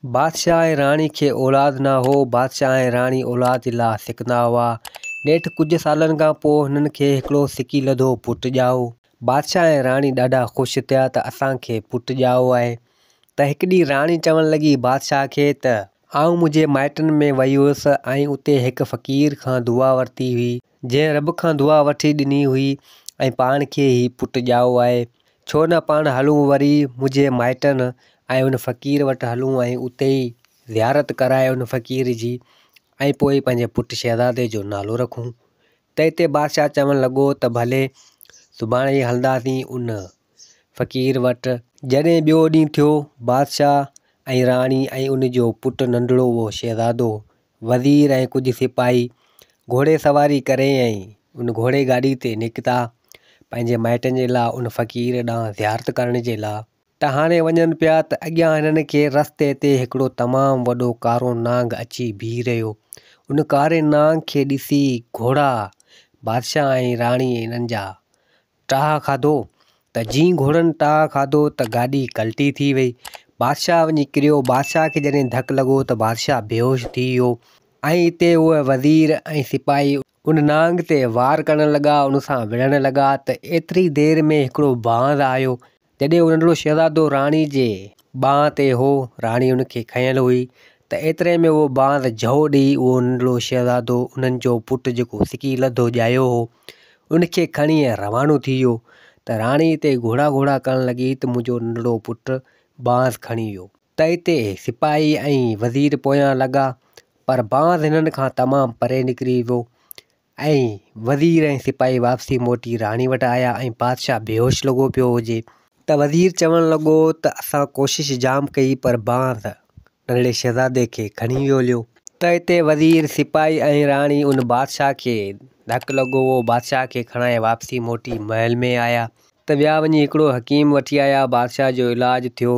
بادشاهه ۽ راڻي کي اولاد نه هو. بادشاهه ۽ راڻي اولاد جي لاء سڪندا هئا. نيٺ ڪجهه سالن کان پوء هنن کي هڪڙو سڪيلڌو پٽ ڄائو. بادشاهه ۽ راڻي ڏاڍا خوش ٿيا ته اسان کي پٽ ڄائو آهي. ته هڪ ڏينهن راڻي چوڻ لڳي بادشاهه کي ته. آئون منهنجي مائٽن ۾ وئي هيس ۽ اتي هڪ فقير کان دعا ورتي هئي، جنهن رب کان دعا وٺي ڏني هئي ۽ پاڻ کي هي پٽ ڄائو آهي. ڇو نه پاڻ هلون وري منهنجي مائٽن ۽ ان فقير وٽ هلون ۽ اتي ئي زيارت ڪرائي ان فقير جي ۽ پوء پنهنجي پٽ شهزادي جو نالو رکون. تنهن تي بادشاهه چوڻ لڳو ته ڀلي سڀاڻي ئي هلنداسين ان فقير وٽ. جڏهن ٻيو ڏينهن ٿيو، بادشاهه ۽ راڻي ۽ ان جو پٽ ننڍڙو اهو شهزادو وزير ۽ ڪجهه سپاهي گهوڙي سواري ڪري ۽ ان گهوڙي گاڏي تي نڪتا پنهنجي مائٽن جي لاء ان فقير ڏانهن زيارت ڪرڻ جي لاء ته هاڻي وڃن پيا ته اڳيان هنن کي رستي تي هڪڙو تمام وڏو ڪارو نانگ اچي بيهي رهيو. ان ڪاري نانگ کي ڏسي گهوڙا بادشاهه ۽ راڻي انهن جا ٽاهه کاڌو ته جيئن گهوڙن ٽاهه کاڌو ته گاڏي ڪلٽي ٿي وئي. بادشاهه وڃي ڪريو. بادشاهه کي جڏهن ڌڪ لڳو ته بادشاهه بيهوش ٿي ويو ۽ اتي اهي وزير ۽ سپاهي ان نانگ تي وار ڪرڻ لڳا، ان سان وڙهڻ لڳا ته ايتري دير ۾ هڪڙو باز آيو. جڏهن اهو ننڍڙو شهزادو راڻي جي ٻانهن تي هو، راڻي ان کي کنيل هئي ته ايتري ۾ اهو باز جهو ڏيئي اهو ننڍڙو شهزادو انهن جو پٽ جيڪو سڪي لڌو ڄايو هو، ان کي کڻي ۽ روانو ٿي ويو ته راڻي اتي گهوڙا گهوڙا ڪرڻ لڳي ته منهنجو ننڍڙو پٽ بانس کڻي ويو. ته اتي سپاهي ۽ وزير پويان لڳا پر بانس هنن کان تمام پري نڪري ويو ۽ وزير ۽ سپاهي واپسي موٽي راڻي وٽ آيا ۽ بادشاهه بيهوش لڳو پيو هجي. ته وزير چوڻ لڳو ته اسان ڪوشش جام ڪئي پر بانس ننڍڙي شهزادي کي کڻي ويو هليو. ته اتي وزير، سپاهي ۽ راڻي ان بادشاهه کي ڌڪ لڳو هو، بادشاهه کي کڻائي واپسي موٽي محل ۾ آيا ته ويا وڃي هڪڙو حڪيم وٺي آيا، بادشاهه جو علاج ٿيو،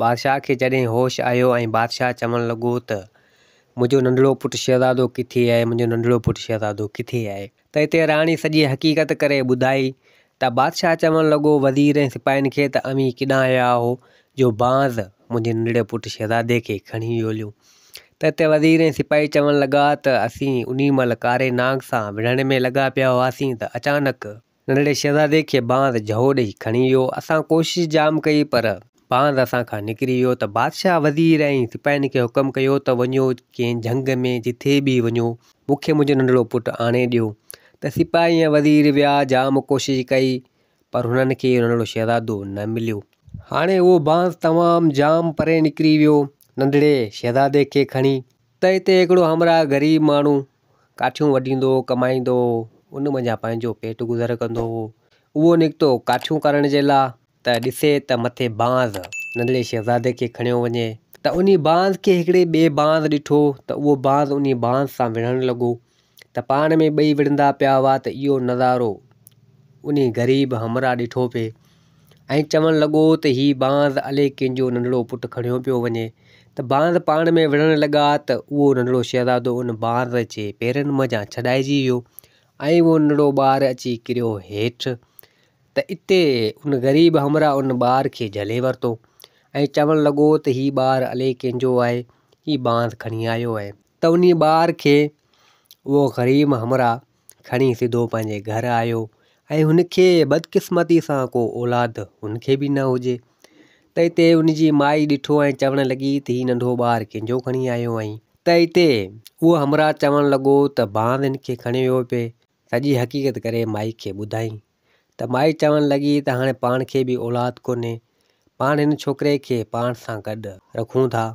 بادشاهه کي جڏهن هوش آيو ۽ بادشاهه چوڻ لڳو ته منهنجو ننڍڙو پٽ شهزادو ڪٿي آهي، منهنجو ننڍڙو پٽ شهزادو ڪٿي آهي؟ ته اتي راڻي سڄي حقيقت ڪري ٻڌائي ته بادشاهه چوڻ لڳو وزير ۽ سپاهين کي ته اوهين ڪيڏانهن آيا آهو جو بانز منهنجي ننڍڙي پٽ شهزادي کي کڻي ويو هليو. ته اتي وزير ۽ سپاهي چوڻ لڳا ته اسين انهي مهل ڪاري نانگ سان وڙهڻ ۾ لڳا پيا هئاسين ته اچانڪ ننڍڙي شهزادي کي بانز جهو ڏئي کڻي ويو. اسان ڪوشش جام ڪئي پر بانز اسان کان نڪري ويو ته بادشاهه وزير ۽ سپاهين کي حڪم ڪيو ته وڃو ڪنهن جهنگ ۾ جٿي به وڃو مون کي منهنجو ننڍڙو پٽ آڻي ڏيو ته سپاهي ۽ وزير ويا جام ڪوشش ڪئي پر هنن کي ننڍڙو شهزادو نه مليو. هاڻي اهو بانز تمام جام پري نڪري ويو ننڍڙي شهزادي کي کڻي ته اتي هڪڙو همراهه غريب ماڻهو ڪاٺيون وڍيندو هو، ڪمائيندو هو، ان منجهان پنهنجو پيٽ گذر ڪندو هو. اهو نڪتو ڪاٺيون ڪرڻ جي لاء ته ڏسي ته مٿي بانز ننڍڙي شهزادي کي کڻيو وڃي ته انهي بانز کي هڪڙي ٻئي بانز ڏٺو ته اهو بانز انهي بانز سان وڙهڻ لڳو ته پاڻ ۾ ٻئي وڙهندا پيا هئا ته اهو نظارو انهي غريب همراهه ڏٺو پئي ۽ چوڻ لڳو ته هي بانز الائي ڪنهن جو ننڍڙو پٽ کڻيو پيو وڃي ته بانز پاڻ ۾ وڙهڻ لڳا ته اهو ننڍڙو شهزادو ان بانز جي پيرن منجهان ڇڏائجي ويو ۽ اهو ننڍڙو ٻار اچي ڪريو هيٺ ته اتي ان غريب همراهه ان ٻار کي جهلي ورتو ۽ چوڻ لڳو ته هي ٻار الائي ڪنهن جو آهي هي بانز کڻي آيو آهي ته انهي ٻار کي اهو غريب همراهه کڻي سڌو پنهنجي گهر آيو ۽ هن کي بدقسمتي سان ڪو اولاد هن کي به نه هجي ته اتي هن جي مائي ڏٺو ۽ چوڻ لڳي ته هي ننڍو ٻار ڪنهن جو کڻي آيو آهين ته اتي اهو همراهه چوڻ لڳو ته باند هن کي کڻي ويو پئي سڄي حقيقت ڪري مائي کي ٻڌائين ته مائي چوڻ لڳي ته هاڻي پاڻ کي به اولاد ڪونهي پاڻ هن ڇوڪري کي پاڻ سان گڏ رکون ٿا.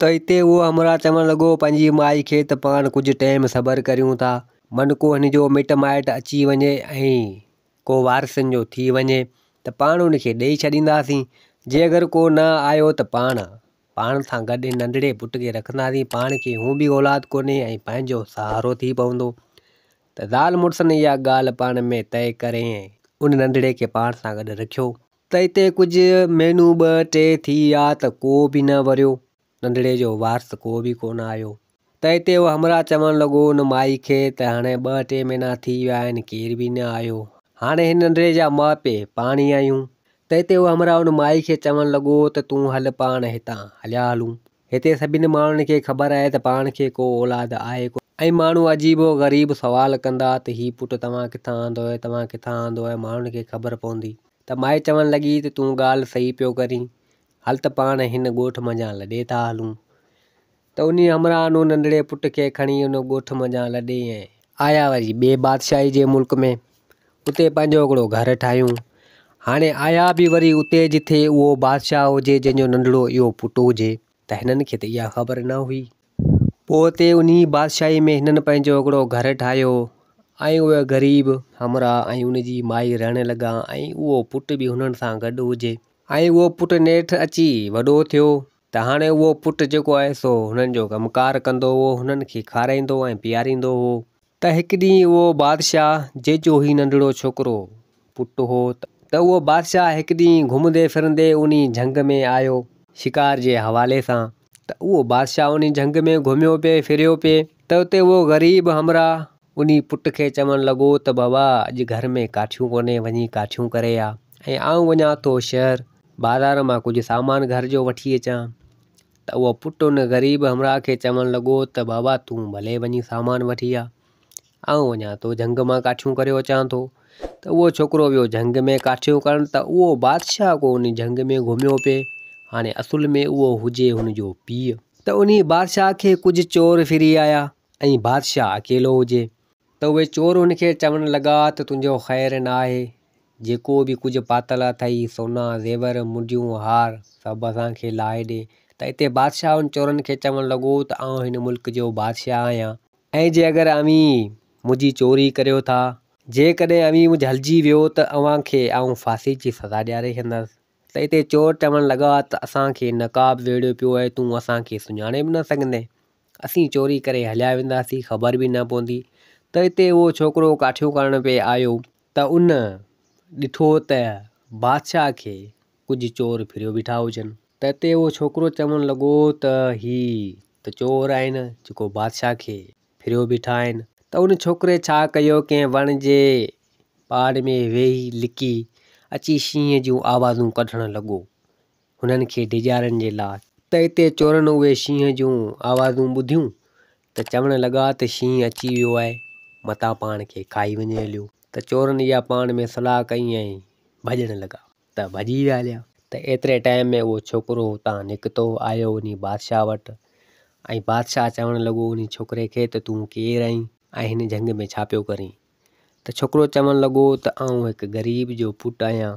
ته اتي اهو همراهه چوڻ لڳو پنهنجي مائي کي ته پاڻ ڪجهه ٽيم صبر ڪريون ٿا من ڪو هن جو مٽ مائٽ اچي وڃي ۽ ڪو وارثن جو ٿي وڃي ته پاڻ ان کي ڏئي ڇڏينداسين جي اگر ڪو نه آيو ته پاڻ پاڻ سان گڏ هن ننڍڙي پٽ کي رکنداسين پاڻ کي هون به اولاد ڪونهي ۽ پنهنجو سهارو ٿي پوندو ته زال مڙسن اها ڳالهه پاڻ ۾ طئي ڪري ۽ ان ننڍڙي کي پاڻ سان گڏ رکيو. ته اتي ڪجهه مهينو ٻه ٽي ٿي ويا ته ڪو به نه وريو، ننڍڙي جو وارث ڪو به ڪونه آيو. ته اتي اهو همراهه چوڻ لڳو ان مائي کي ته هاڻي ٻه ٽي مهينا ٿي ويا آهن ڪير به نه آيو، هاڻي هن ننڍڙي جا ماء پيء پاڻ ئي آهيون. ته اتي اهو همراهه ان مائي کي چوڻ لڳو ته تون هل پاڻ هتان هليا هلون. هتي سڀني ماڻهن کي خبر آهي ته پاڻ کي ڪو اولاد آهي ڪونه. ۽ ماڻهو عجيب و غريب سوال ڪندا ته هي پٽ توهان ڪٿان آندو آهي، توهان ڪٿان آندو آهي، ماڻهن کي خبر پوندي. ته مائي چوڻ لڳي ته تون ڳالهه صحيح پيو ڪرين، هل ته پاڻ هن ڳوٺ منجهان لڏي ٿا هلون. ته انهي همراهه ان ننڍڙي پٽ کي کڻي ان ڳوٺ منجهان لڏي ۽ آيا وري ٻئي بادشاهي جي ملڪ ۾، اتي پنهنجو هڪڙو گهر ٺاهيون. هاڻي آيا به وري اتي جٿي اهو بادشاهه هجي جنهن جو ننڍڙو اهو پٽ هجي ته هنن کي ته اها خبر نه هئي. پوء اتي انهي بادشاهي ۾ هنن پنهنجو هڪڙو گهر ٺاهيو ۽ اهي غريب همراهه ۽ ان جي مائي رهڻ لڳا ۽ اهو پٽ به هنن سان گڏ هجي ۽ اهو پٽ نيٺ اچي وڏو ٿيو. ته هاڻي اهو پٽ جيڪو آهي سو هنن جو ڪم ڪار ڪندو هو، هنن کي کارائيندو ۽ پياريندو هو. ته هڪ ڏينهن اهو بادشاهه جنهن جو هي ننڍڙو ڇوڪرو پٽ هو ته اهو بادشاهه هڪ ڏينهن گهمندي ڦرندي انهي جهنگ ۾ آيو شڪار جي حوالي سان ته اهو بادشاهه انهي جهنگ ۾ گهميو پئي ڦريو پئي ته اتي اهو غريب همراهه انهي پٽ کي چوڻ لڳو ته بابا اڄ گهر ۾ ڪاٺيون ڪونهي وڃي ڪاٺيون ڪري آ ۽ آئون وڃان ٿو شهر بازار مان ڪجهه سامان گهر جو وٺي اچان ته اهو پٽ ان غريب همراهه کي چوڻ لڳو ته بابا تون ڀلي وڃي سامان وٺي آ آئون وڃان ٿو جهنگ مان ڪاٺيون ڪريو اچان ٿو ته اهو ڇوڪرو ويو جهنگ ۾ ڪاٺيون ڪرڻ ته اهو بادشاهه ڪو ان جهنگ ۾ گهميو پئي هاڻي اصل ۾ اهو هجي هن جو پيء. ته انهي بادشاهه کي ڪجهه چور ڦري آيا ۽ بادشاهه اڪيلو هجي ته اهي چور هن کي چوڻ لڳا ته تنهنجو خير ناهي، جيڪو به ڪجهه پاتل اٿئي، سونا، زيور، منڊيون، هار، سڀ اسان کي لاهي ڏي. ته اتي بادشاهه انهن چورن کي چوڻ لڳو ته آئون هن ملڪ جو بادشاهه آهيان ۽ جي اگر اوهين منهنجي چوري ڪريو ٿا، جيڪڏهن اوهين جهلجي ويو ته اوهان کي آئون ڦاسي جي سزا ڏياري ڇڏندس. ته اتي چور چوڻ لڳا ته اسان کي نقاب ويڙهيو پيو آهي، تون اسان کي سڃاڻي به نه سگهندين. اسين چوري ڪري هليا وينداسين خبر به نه پوندي ته اتي اهو ڇوڪرو ڪاٺيون ڪرڻ پئي آيو ته ان ڏٺو ته بادشاهه کي ڪجهه چور ڦريو بيٺا هجن. ته اتي اهو ڇوڪرو چوڻ لڳو ته هي ته چور آهن جيڪو بادشاهه کي ڦريو بيٺا آهن. ته ان ڇوڪري ڇا ڪيو ڪنهن وڻ جي پاڙ ۾ ويهي لڪي اچي شينهن جون آوازون ڪڍڻ لڳو. هنن کي ڊيڄارڻ جي لاء ته اتي چورن اهي شينهن جون آوازون ٻڌيون ته چوڻ لڳا ته شينهن اچي ويو آهي متان پاڻ کي کائي وڃي هليو ته چورن اها پاڻ ۾ صلاح ڪئي ۽ ڀڄڻ لڳا ته ڀڄي ويا هليا. ته ايتري ٽائيم ۾ اهو ڇوڪرو اتان نڪتو آيو انهي بادشاهه وٽ ۽ بادشاهه چوڻ لڳو انهي ڇوڪري کي ته تون ڪير آهين ۽ هن جهنگ ۾ ڇا پيو ڪرين؟ ته ڇوڪرو چوڻ لڳو ته آئون هڪ غريب جو پٽ آهيان.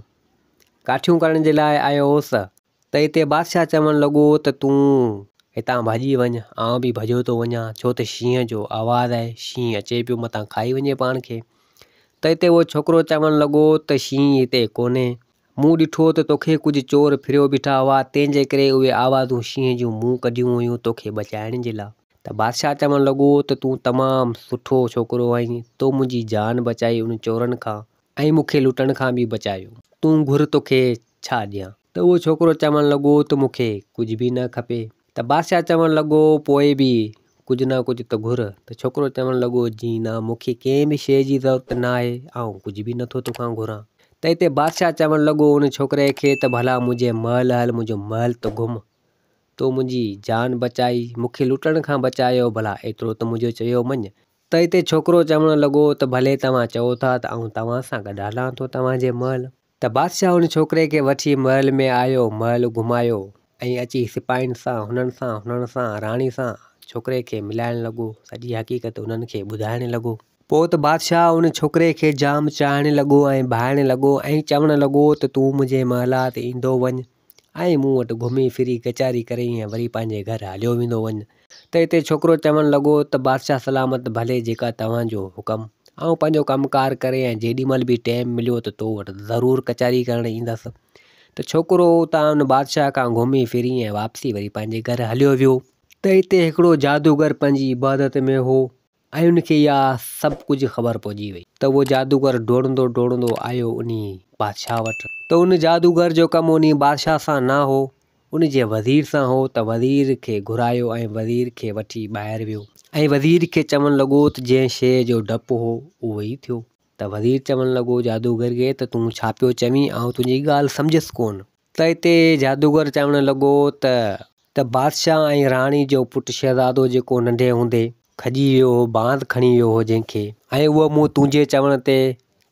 ڪاٺيون ڪرڻ جي لاء آيو هوس ته اتي بادشاهه چوڻ لڳو ته تون هتان ڀڄي وڃ، آئون به ڀڄيو ٿو وڃان، ڇو ته شينهن جو آواز آهي، شينهن اچي پيو متان کائي وڃي پاڻ کي. ته اتي اهو ڇوڪرو چوڻ لڳو ته شينهن هتي ڪونهي، مون ڏٺو ته توکي ڪجهه چور ڦريو بيٺا هئا، تنهن جي ڪري اهي آوازون شينهن جون مون ڪڍيون هيون توکي بچائڻ جي لاء. ته بادشاهه چوڻ لڳو ته تون تمام سٺو ڇوڪرو آهين، تو منهنجي جان بچائي انهن چورن کان ۽ مون کي لٽڻ کان به بچايو. تون گهر توکي ڇا ڏيان؟ ته اهو ڇوڪرو چوڻ لڳو ته مون کي ڪجهه به نه کپي. ته بادشاهه چوڻ لڳو پوء به ڪجهه نه ڪجهه ته گهر. ته ڇوڪرو چوڻ لڳو جي نه مون کي ڪنهن به شيء جي ضرورت نه آهي، آئون ڪجهه به نٿو توکان گهران. ته اتي بادشاهه چوڻ لڳو ان ڇوڪري کي ته ڀلا منهنجي محل هل منهنجو محل ته گهم. تو منهنجي جان بچائي، مون کي لٽڻ کان بچايو، ڀلا ايترو ته منهنجو چيو مڃ. ته اتي ڇوڪرو چوڻ لڳو ته ڀلي توهان چئو ٿا ته آئون توهان سان گڏ هلان ٿو توهان جي محل. ته بادشاهه ان ڇوڪري کي وٺي محل ۾ آيو، محل گهمايو ۽ اچي سپاهين سان، هنن سان، هنن سان، راڻي سان ڇوڪري کي ملائڻ لڳو، سڄي حقيقت هنن کي ٻڌائڻ لڳو. پوء ته بادشاهه ان ڇوڪري کي جام چاهڻ لڳو ۽ ڀائڻ لڳو ۽ چوڻ لڳو ته تون منهنجي محلات ايندو وڃ ۽ مون وٽ گهمي ڦري ڪچهري ڪري ۽ وري پنهنجي گهر هليو ويندو وڃ. ته اتي ڇوڪرو چوڻ لڳو ته بادشاهه سلامت ڀلي جيڪا توهان جو حڪم. آئون پنهنجو ڪم ڪار ڪري ۽ جيڏي مهل به ٽيم مليو ته تو وٽ ضرور ڪچهري ڪرڻ ايندس. ته ڇوڪرو اتان ان بادشاهه کان گهمي ڦري ۽ واپسي وري پنهنجي گهر هليو ويو. ته اتي هڪڙو جادوگر پنهنجي عبادت ۾ هو. ۽ ان کي اها سڀ ڪجهه خبر پئجي وئي ته اهو جادوگر ڊوڙندو ڊوڙندو آيو انهي بادشاهه وٽ ته ان جادوگر جو ڪم انهي بادشاهه سان نه هو ان جي وزير سان هو ته وزير کي گهرايو ۽ وزير کي وٺي ٻاهر ويو ۽ وزير کي چوڻ لڳو ته جنهن شيء جو ڊپ هو اهو ئي ٿيو ته وزير چوڻ لڳو جادوگر کي ته تون ڇا پيو چوين آئون تنهنجي ڳالهه سمجهيس ڪونه. ته اتي جادوگر چوڻ لڳو ته ته بادشاهه ۽ راڻي جو پٽ شهزادو جيڪو ننڍي هوندي کڄي ويو هو، باند کڻي ويو هو جنهن کي، ۽ اهو مون تنهنجي چوڻ تي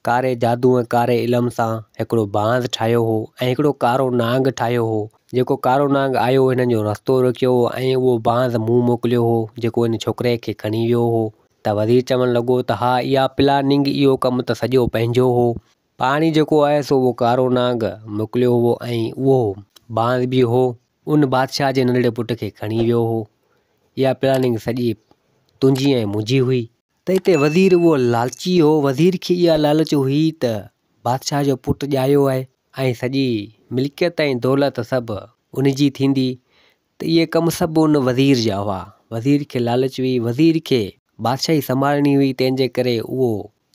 ڪاري جادو ۽ ڪاري علم سان هڪڙو باند ٺاهيو هو ۽ هڪڙو ڪارو نانگ ٺاهيو هو، جيڪو ڪارو نانگ آيو هنن جو رستو روڪيو هو ۽ اهو باند مون موڪليو هو جيڪو ان ڇوڪري کي کڻي ويو هو. ته وزير چوڻ لڳو ته ها اها پلاننگ اهو ڪم ته سڄو پنهنجو هو. پاڻي جيڪو آهي سو اهو ڪارو نانگ موڪليو هو ۽ اهو باند به هو ان بادشاهه جي ننڍڙي پٽ کي کڻي ويو هو. اها پلاننگ سڄي تنهنجي ۽ منهنجي هئي. ته هتي وزير اهو لالچي هو. وزير کي اها لالچ هئي ته بادشاهه جو پٽ ڄايو آهي ۽ سڄي ملڪيت ۽ دولت سڀ ان جي ٿيندي ته اهي ڪم سڀ ان وزير جا هئا. وزير کي لالچ هئي، وزير کي بادشاهي سنڀالڻي هئي، تنهن جي ڪري اهو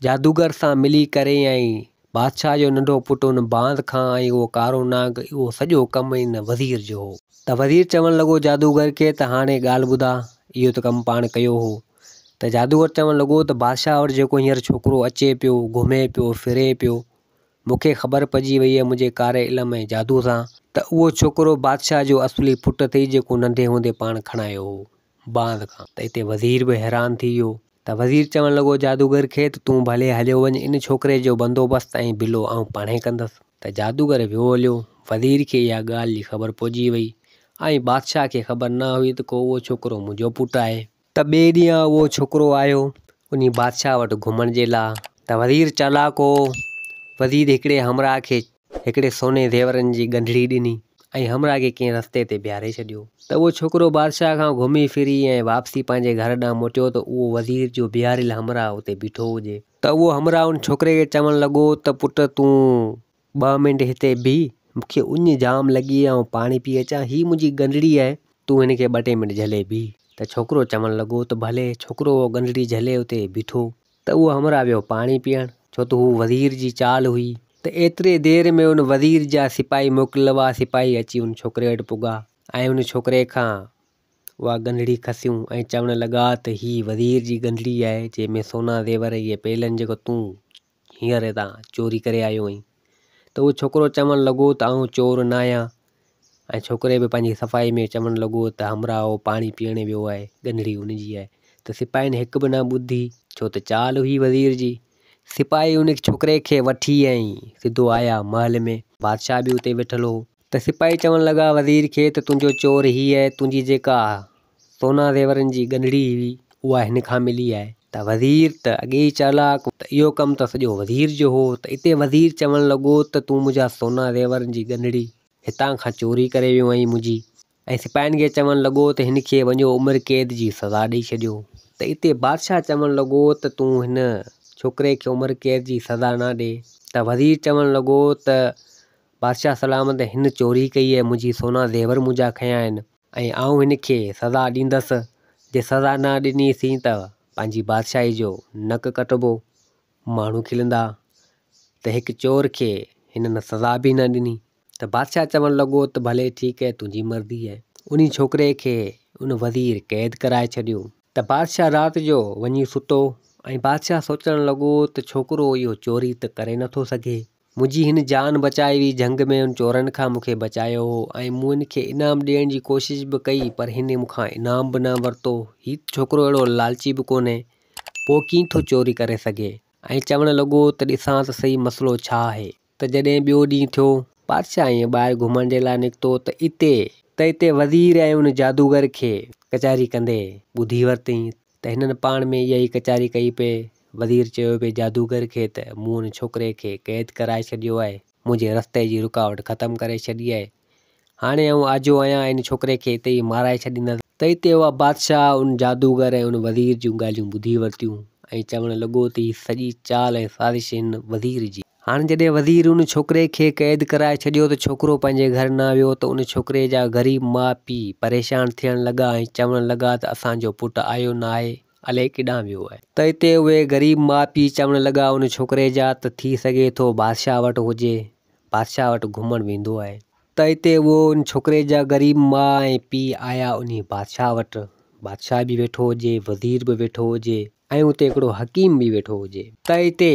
جادوگر سان ملي ڪري ۽ بادشاهه جو ننڍو پٽ ان باند کان ۽ اهو ڪارو نانگ اهو سڄو ڪم ان وزير جو هو. ته وزير چوڻ لڳو جادوگر کي ته هاڻي ڳالهه ٻڌاء، اهو ته ڪم پاڻ ڪيو هو. ته جادوگر چوڻ لڳو ته بادشاهه وٽ جيڪو هينئر ڇوڪرو اچي پيو، گهمي پيو، ڦري پيو، مون کي خبر پئجي وئي آهي منهنجي ڪاري علم ۽ جادو سان ته اهو ڇوڪرو بادشاهه جو اصلي پٽ اٿئي جيڪو ننڍي هوندي پاڻ کڻايو هو باند کان. ته اتي وزير به حيران ٿي ويو ته وزير چوڻ لڳو جادوگر کي ته تون ڀلي هليو وڃ ان ڇوڪري جو بندوبست ۽ بلو آئون پاڻهي ڪندس. ته جادوگر ويو هليو. وزير کي اها ڳالهه جي خبر پئجي وئي ۽ بادشاهه کي خبر نه هئي ته ڪو اهو ڇوڪرو منهنجو پٽ آهي. ته ٻئي ڏينهن اهو ڇوڪرو آيو انهي بادشاهه وٽ گهمڻ جي لا ته وزير چالاڪ هو. وزير هڪڙي همراهه کي هڪڙي سوني زيورن جي ڳنڍڙي ڏني ۽ همراهه کي ڪنهن رستي تي بيهاري ڇڏيو ته اهو ڇوڪرو بادشاهه کان گهمي ڦري ۽ واپسي پنهنجي گهر ڏانهن موٽيو ته اهو وزير جو بيهاريل همراهه اتي بيٺو هجي. ته اهو همراهه ان ڇوڪري کي چوڻ لڳو ته پٽ تون ٻه منٽ هتي بيهه، مون کي اڃ جام لڳي آهي، آئون پاڻي پي اچان، هي منهنجي ڳنڍڙي آهي، تون هن کي ٻه ٽي منٽ جهلي بيهه. ته ڇوڪرو چوڻ لڳو ته ڀلي، ڇوڪرو اهو ڳنڍڙي جهلي اتي بيٺو ته اهو همراهه ويو پاڻي پيئڻ، ڇو ته هو وزير جي چال هئي. ته ايتري دير ۾ ان وزير جا سپاهي موڪليل هئا، سپاهي اچي ان ڇوڪري وٽ پڳا ۽ ان ڇوڪري کان اها ڳنڍڙي کسيون ۽ چوڻ لڳا ته هي وزير جي ڳنڍڙي آهي، جنهن ۾ سونا زيور اهي پيل آهن جيڪو تون هينئر هتان چوري ڪري آيو آهين. ته اهو ڇوڪرو چوڻ لڳو ته آئون چور نه آهيان ۽ ڇوڪري به پنهنجي صفائي ۾ چوڻ لڳو ته همراهه اهو پاڻي پيئڻ ويو آهي، ڳنڍڙي ان جي آهي. ته سپاهين هڪ به نه ٻڌي، ڇو ته چال هئي وزير جي. سپاهي ان ڇوڪري کي وٺي ۽ سڌو آيا محل ۾. بادشاهه به اتي ويٺل هو. ته سپاهي چوڻ لڳا وزير کي ته تنهنجو چور هي آهي، تنهنجي جيڪا سونا زيورن جي ڳنڍڙي هئي، اها هن کان ملي آهي. ته وزير ته اڳي ئي چالاڪ، ته اهو ڪم ته سڄو وزير جو هو. ته اتي وزير چوڻ لڳو ته تون منهنجا سونا زيورن جي ڳنڍڙي هتان کان چوري ڪري ويو آهين منهنجي. ۽ سپاهين کي چوڻ لڳو ته هن کي وڃو عمر قيد جي سزا ڏئي ڇڏيو. ته اتي بادشاهه چوڻ لڳو ته تون هن ڇوڪري کي عمر قيد جي سزا نه ڏي. ته وزير چوڻ لڳو ته بادشاهه سلامت هن چوري ڪئي آهي منهنجي سونا زيور منهنجا کنيا آهن. ۽ آئون هن کي سزا ڏيندس، جي سزا نه ڏنيسين ته پنهنجي بادشاهي جو نڪ ڪٽبو. ماڻهو کلندا ته هڪ چور کي هنن سزا به نه ڏني. ته بادشاهه چوڻ لڳو ته ڀلي ٺيڪ آهي تنهنجي مرضي آهي. انهي ڇوڪري کي ان وزير قيد ڪرائي ڇڏيو. ته بادشاهه رات جو وڃي ستو ۽ بادشاهه سوچڻ لڳو ته ڇوڪرو اهو چوري ته ڪري نٿو سگهي. منهنجي هن جان بچائي هئي، جهنگ ۾ ان چورن کان مون کي بچايو هو ۽ مون هن کي انعام ڏيڻ جي ڪوشش به ڪئي پر هن مون کان انعام به نه ورتو. هي ڇوڪرو اهڙو لالچي به ڪونهي، پوء ڪيئن ٿو چوري ڪري سگهي؟ ۽ چوڻ لڳو ته ڏسان ته سهي مسئلو ڇا آهي؟ ته جڏهن ٻيو ڏينهن ٿيو، بادشاهه ائين ٻاهر گهمڻ جي لاء نڪتو ته اتي ته اتي وزير ۽ ان جادوگر کي ڪچهري ڪندي ٻڌي ورتائين ته هنن پاڻ ۾ اها ئي ڪچهري ڪئي پئي. وزير چيو پئي جادوگر کي ته مون ان ڇوڪري کي قيد ڪرائي ڇڏيو آهي، منهنجي رستي جي رڪاوٽ ختم ڪري ڇڏي آهي. هاڻي آئون آجو آهيان، ان ڇوڪري کي اتي ئي مارائي ڇڏيندس. ته اتي اها بادشاهه ان جادوگر ۽ ان وزير جون ڳالهيون ٻڌي ورتيون ۽ چوڻ لڳو ته هي سڄي چال ۽ سازش هن وزير جي. هاڻ جڏهن وزير ان ڇوڪري کي قيد ڪرائي ڇڏيو ته ڇوڪرو پنهنجي گهر نه ويو ته ان ڇوڪري جا غريب ماء پيء پريشان ٿيڻ لڳا ۽ چوڻ لڳا ته اسان جو پٽ آيو نه آهي الائي ڪيڏانهن ويو آهي. ته اتي اهي غريب ماء پيء چوڻ لڳا ان ڇوڪري جا ته ٿي سگهي ٿو بادشاهه وٽ هجي، بادشاهه وٽ گهمڻ ويندو آهي. ته اتي اهو ان ڇوڪري جا غريب ماء ۽ پيء آيا انهي بادشاهه وٽ، بادشاهه به ويٺو هجي، وزير به ويٺو هجي ۽ اتي هڪڙو حڪيم به ويٺو هجي. ته اتي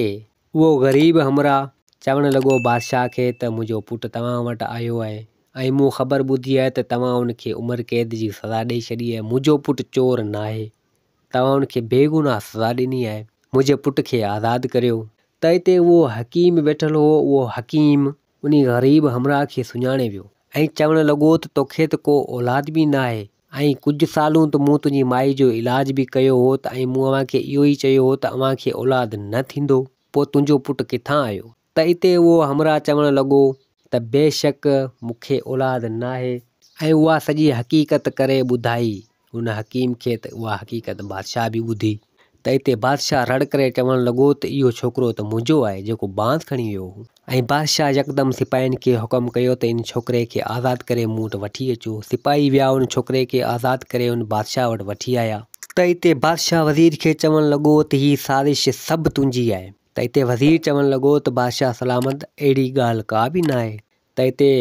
اهو غريب همراهه چوڻ لڳو بادشاهه کي ته منهنجو پٽ توهان وٽ آيو آهي ۽ مون خبر ٻڌي آهي ته توهان ان کي عمر قيد جي سزا ڏئي ڇڏي آهي. منهنجو پٽ چور ناهي. توهان ان کي بيگناهه سزا ڏني آهي. منهنجي پٽ کي آزاد ڪريو. ته اتي اهو حڪيم ويٺل هو. اهو حڪيم انهي غريب همراهه کي سڃاڻي ويو ۽ چوڻ لڳو ته توکي ته ڪو اولاد به ناهي ۽ ڪجهه سالون ته مون تنهنجي مائي جو علاج به ڪيو هو ته ۽ مون اوهان کي اهو ئي چيو هو ته اوهان کي اولاد نه ٿيندو. پوء تنهنجو پٽ ڪٿان آيو؟ ته اتي اهو همراهه چوڻ لڳو ته بيشڪ مون کي اولاد ناهي ۽ اها سڄي حقيقت ڪري ٻڌائي ان حڪيم کي ته اها حقيقت بادشاهه به ٻڌي ته اتي بادشاهه رڙ ڪري چوڻ لڳو ته اهو ڇوڪرو ته منهنجو آهي جيڪو بانس کڻي ويو هو ۽ بادشاهه يڪدم سپاهين کي حڪم ڪيو ته ان ڇوڪري کي آزاد ڪري مون وٽ وٺي اچو سپاهي ويا ان ڇوڪري کي آزاد ڪري ان بادشاهه وٽ وٺي آيا ته اتي بادشاهه وزير کي چوڻ لڳو ته هي سازش سڀ تنهنجي آهي. ته اتي وزير چوڻ لڳو ته بادشاهه سلامت اهڙي ڳالهه ڪا به ناهي. ته اتي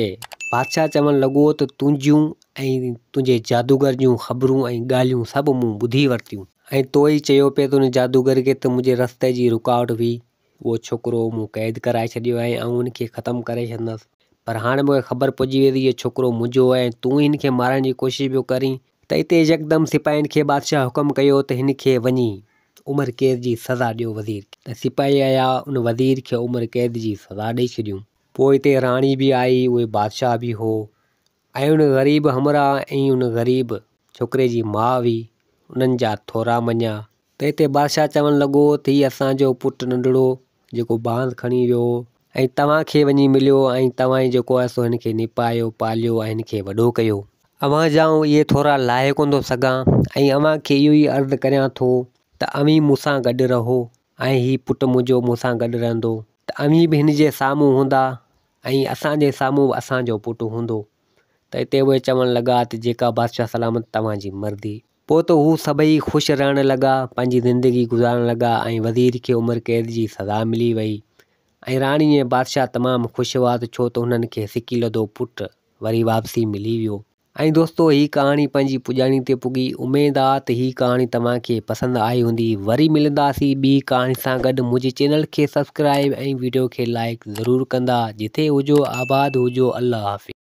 بادشاهه چوڻ لڳو ته تنهنجيون ۽ تنهنجي جادوگر جون خبرون ۽ ڳالهيون سڀ مون ٻڌي ورتيون. ۽ تو ئي چيو پئي ته ان جادوگر کي ته منهنجي رستي جي رڪاوٽ هئي، اهو ڇوڪرو مون قيد ڪرائي ڇڏيو آهي ۽ آئون ان کي ختم ڪري ڇڏندس. پر هاڻي مون کي خبر پئجي وئي ته اهو ڇوڪرو منهنجو آهي ۽ تون ئي هن کي مارڻ جي ڪوشش پيو ڪرين. ته اتي يڪدم سپاهين کي بادشاهه حڪم ڪيو ته هن کي وڃي عمر قيد جي سزا ڏيو وزير کي. ته سپاهي آيا ان وزير کي عمر قيد جي سزا ڏئي ڇڏيون. پوء اتي راڻي به آئي اهي بادشاهه به هو ۽ ان غريب همراهه ۽ ان غريب ڇوڪري جي ماء هئي انهن جا ٿورا مڃيا. ته اتي بادشاهه چوڻ لڳو ته هي اسان جو پٽ ننڍڙو جيڪو بانس کڻي ويو هو ۽ توهان کي وڃي مليو ۽ توهان ئي جيڪو آهي سو هن کي نپايو پاليو ۽ هن کي وڏو ڪيو. اوهان جا آئون اهي ٿورا لاهي ڪونه ٿو سگهان ۽ اوهان کي اهو ئي عرض ڪريان ٿو ته اوهين مون سان گڏ رهو ۽ هي پٽ منهنجو مون سان گڏ رهندو ته اوهين به هن جي سامهون هوندا ۽ اسان جي سامهون به اسان جو پٽ هوندو. ته اتي اهي چوڻ لڳا ته جيڪا بادشاهه سلامت توهان جي مرضي. پوء ته هو سڀئي خوش رهڻ لڳا، پنهنجي زندگي گذارڻ لڳا ۽ وزير کي عمر قيد جي سزا ملي وئي ۽ راڻي ۽ بادشاهه تمام خوش هئا ته ڇو ته هنن کي سڪيلڌو پٽ وري واپسي ملي ويو. ۽ دوستو هي ڪهاڻي پنهنجي پڄاڻي تي پڳي، اميد آ ته هي ڪهاڻي توهان کي پسند آئي هوندي، وري ملنداسين ٻي ڪهاڻي سان گڏ، منهنجي چينل کي سبسڪرائيب ۽ ويڊيو کي لائيڪ ضرور ڪندا، جٿي هجو آباد هجو الله حافظ.